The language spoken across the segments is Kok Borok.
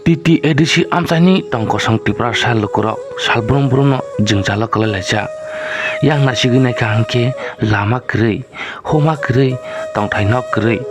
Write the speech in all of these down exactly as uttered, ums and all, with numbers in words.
T T A D C amchaini tong kosong Tiprasa lukurok salbrum brumno jwngjalo kwlai laijak. Yang nasigwi naikha hwnkhe lama kwrwi, huma kwrwi, tongthai nok kwrwi.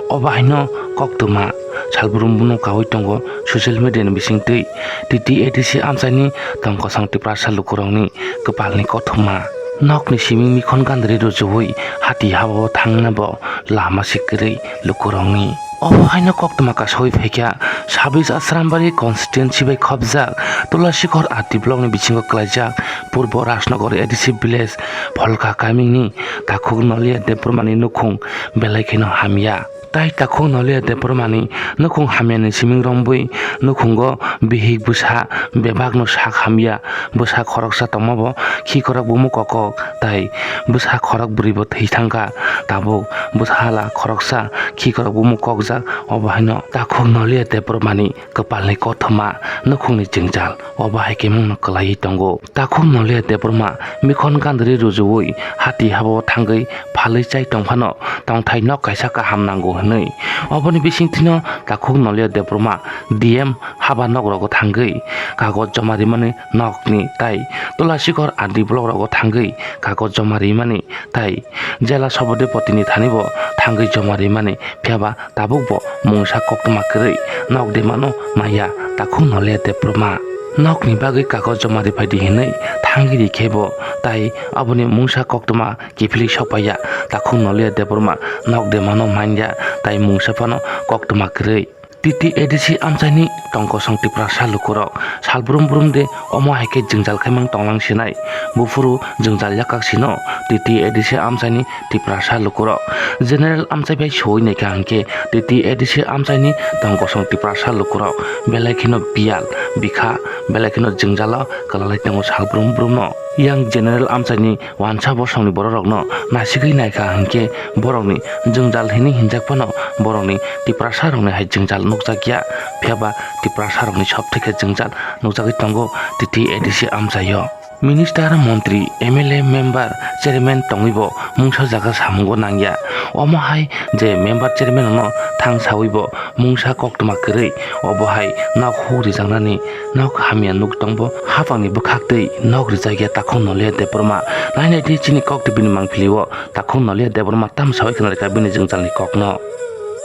Obo haino koktwma salbrum brumno kaui tongo social media ni bisingtwi. T T A D C amchaini tong kosong Tiprasa lukurokni kwpalni kothoma. Nokni siming mikhon gandri rwchugwi hati habao thangnabo lama se kwrwi lukurokni. Obo haino koktwma kasaui phaikha sabis Asrambari constituency bai khopjak Tulasikhor R D block ni bisingo kwlaijak Purbo Rajnagar A D C village Pholka kamini takhuk Nolia Debbarmani nukhung belai kheno hamya. Tai takhuk Nolia Debbarmani nukhung hamyani siming rombwi nukhungo bihik bwsa bebakno sak hamya, bwsa khoroksa tongmabo khikorok bumung kokok tai bwsa khorok bwrwibo thwi thangkha. Tabuk bwsa hala khoroksa khikorok bumung kokjak, obo haino takhuk Nolia Debbarmani kwpalni kothoma nukhungni jwngjal obo hai khe mungno kwlaiwi tongo. Takhuk Nolia Debbarma mikhon gandri rwchugwi hati habao thangwi phalwi chai tongphano tongthai nok kaisa kaham nango hwnwi. Oboni bisingtwino takhuk Nolia Debbarma D M haba nok rogo thangwi kagoj joma rimani nokni tai Tulasikhor R D block rogo thangwi kagoj joma rimani tai jela sobodipoti ni thani bo thangwi joma rimani, phiya ba tabuk bo mungsa koktwma kwrwi nok demano maya takhuk Nolia Debbarma. Nokni bagwi kagoj joma riphai di hwnwi thangwi rikhe bo tai aboni mungsa koktwma kiphilwi sokpaiya takhuk Nolia Debbarma nok demano manya tai mungsa phano koktwma kwrwi. T T A D C amchaini tong kosong Tiprasa lukurok salbrum brum de omo hai khe jwngjal khaimang tonglang sinai. Buphuru jwngjal yakak sino T T A D C amchaini Tiprasa lukurok. General amchai bai soi naikha hwnkhe T T A D C amchaini tong kosong Tiprasa lukurok belai kheno biyal bikha belai kheno jwngjalo kwlalai tongo salbrum brumno. Yang general amchaini wansa bosongni bororokno nasigwi naikha hwnkhe borokni jwngjal hinwi hinjak phano borokni Tiprasa rokni hai jwngjal nukjakya, phiya ba Tiprasa rokni sop thwikhe jwngjal nukjagwi tongo T T A D C amchaio. Minister, montri, M L A, member, chairman tongwi bo mungsa jaga samungo nangya. Omo hai je member chairman no thang sawi bo mungsa koktwma kwrwi, obo hai nok huk rijaknani nok hamya nuk tongbo hapangni bwkhaktwi nok rijakya takhuk Nolia Debbarma. Nainai di chini kok twi bini mangpili o takhuk Nolia Debbarma tam sawi khna rikha bini jwngjalni kokno.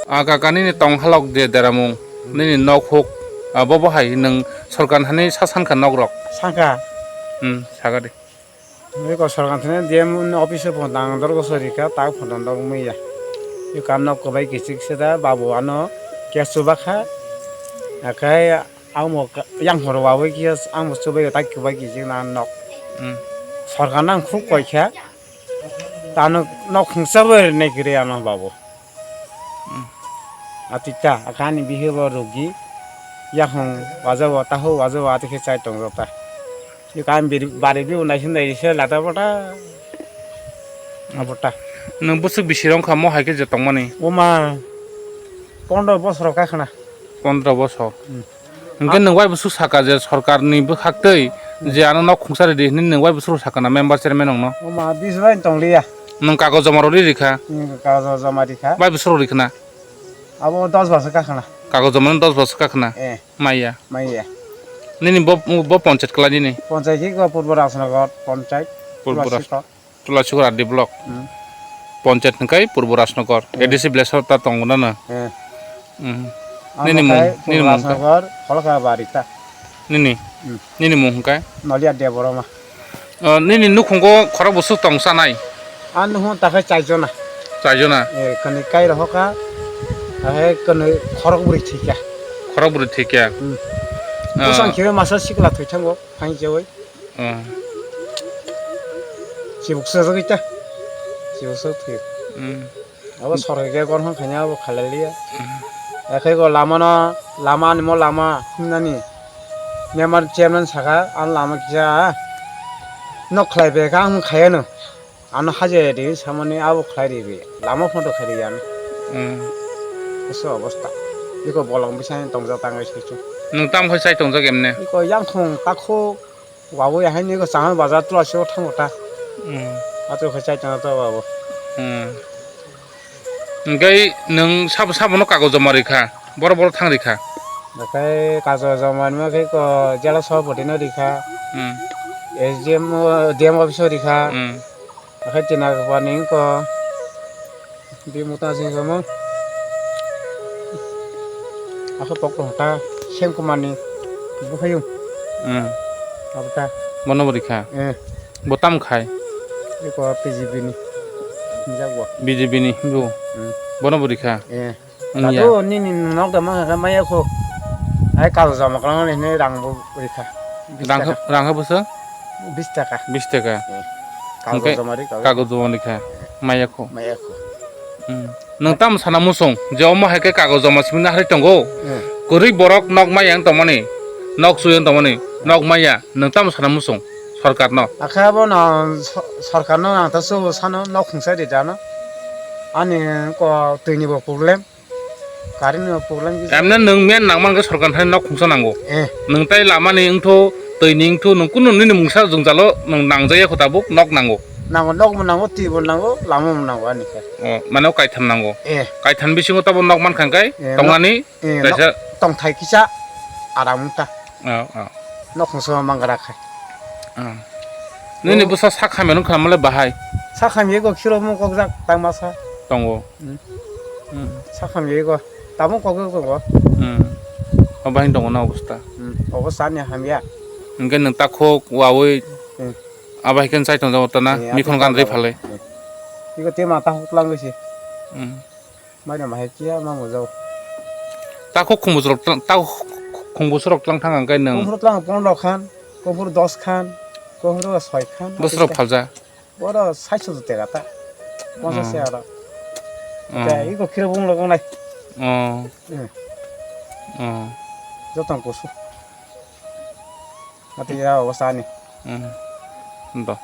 A kaka nini tong halok de deramung, nini nok huk, a, bobo hai nwng sorkar hani sa sankha nok rok? Sankha. Hmm, saga de. Eko sorkar thani D M office o phone tang dor gosori ka, tak phone tang dor muya. Eko ano kwbai kichik se da, babu ano kya chuba kha. Akai ang mo ka-, yang horo babu kya, ang mo chubai tak kwbai kichik na nok. Hmm. Sorkar nang khuk koi kha. Tano nok khungsa bo ne kiri ano babu. Hmm. Atita, akani bihi bo rugi. Yakhung waja bo, tahu waja bo, ati khe chai tong jota. Yu kan biri, bari bi unai sundai se lata bota. Abota. Nwng bwswk bisi rong kha mo hai khe je tongmani? Oma pondro bosor ka khna. Pondro bosor. Hmm. Hwnkhe nwng wai bwswk saka je sorkarni bwkhaktwi je ano nok khungsa ridi hwnwi nwng wai bwswk saka na member chairman rokno? Oma bis bai tong liya. Nwng kagoj joma rwdi rikha? Hmm, kagoj joma rikha. Wai bwswk rikha na? Abo dos bosor ka khna. Kagoj joma dos bosor ka khna? Eh. Maya. Maya. Nini bo, bo ponchayat kwlai nini? Ponchayat ki go Purbo Rajnagar ponchayat. Purbo Raj-, Tulasikhor. Tulasikhor R D block. Hmm. Ponchayat hwnkhe Purbo Rajnagar. Hmm. A D C village o ta tongo na na? Hmm. Hmm. Nini mung, nini mung kha? Rajnagar, Pholka Barita. Nini? Hmm. Nini mung hwnkhe? Nolia Debbarma. O, nini nukhungo khorok bwswk tong chanai? Ang nukhung takhai chaijona. Chaijona? Eh, kani kai rohoka, takhai kani khorok bwrwi thwikha. Khorok bwrwi thwikha? Hmm. Ah. Bwsang khibi masa sikla thwithango, phaingjawi. Oh. Chibuk sajagwi ta. Chibuk sajagwi. Hmm. Abo sorkar khe gorokno khaina abo khalai liya. Hmm. Akhe go lama no, lama ni mo lama himnani. Member chairman saka, ang lama kisa. Nok khlai bai kha, ang khaiya no. Ano hajai di samani abo khlai ribi. Lama photo khlai riya no. Hmm. Eso obostha. Iko bolong bisani tongjak tangai suchu. Nwng tam khai chai tongjak emne? Iko yang khung takhu. Wabo ya haini ko chahar bazar tula sio thango ta. Hmm. Ato khe chai tong ta wabo. Hmm. Hwnkhe nwng sabo, sabono kagoj joma rikha, boro boro thang rikha. Akai kajo joma nima khe ko jela sabhapati no rikha. Hmm. S D M, D M office o rikha. Hmm. Akai tina bani ko di muta sing sama. Akai pok ta seng kumani bukhayung. Hmm. Abta. Bono bo rikha. Eh. Bo tam khai. Iko B J P ni. Jagwa. B J P ni bo. Hmm. Bono bo rikha. Eh. Wngya. Dadu, nini nok da mangkha maya kho. Ai kal joma klang ni ne rang bo rikha. Rang kha, rang kha bwswk? Bis taka. Bis taka. Hmm. Hwnkhe kagoj joma ri kagoj. Kagoj joma rikha. Maya kho. Maya kho. Hmm. Nwng tamo sana muchung je omo hai khe kagoj joma simi na hari tongo. Hmm. Kwrwi borok nok maya wng tongmani. Nok sui wng tongmani. Nok maya nwng tamo sana muchung sorkar no. Akhe abo no so-, sorkar no ang ta subo sano nok khungsa ri dano. Ani ko twi ni bo problem. Current ni problem kisa. Emne nwng men nangman khe sorkar thani nok khungsa nango. Eh. Nwng tai lama ni wngthu, twi ni wngthu, nwng kunu nini mungsa jwngjalo nwng nangjaya kho tabuk nok nango. Nango, nok bo nango, twi bo nango, lama bo nango ani khe. Oh, mane o kaitham nango. Eh. Kaitham bisingo tabo nok mankha khe eh, tongnani nok, eh, nok kaisa tongthai kisa aram wngkha. Oh, oh. Nok khungsa mangra khai. Oh. Nini bwsa sak hamya wngkha male bahai. Sak hamya go khiro mung kokjak tangmasa. Tongo. Hmm. Hmm. Sakham yego. Tabung kok tongo. Hmm. Obo haino tongo na obostha. Hmm. Obostha ni hamya. Hwnkhe nwng takhuk wawi. Hmm. Abo hai khe chai tongjak tana. Eh, mikhon abo gan rwi phalai. Hmm. Iko te mata huklang gwi se. Hmm. Mai no mahai kiya ma mojao. Takhuk khumbusurok tlang, takhuk khumbusurok tlang thang hwnkhe nwng. Khumbusurok tlang pondro khan, khumbusurok dos khan, khumbusurok soi khan. Bwswrok phalja. Oro saiso tega ta. Ponsa se aro. Oh. Te iko khiro bung logo nai. Oh. Hmm. Oh. Jotong kusu. Ati ya obostha ni. Hmm. Do.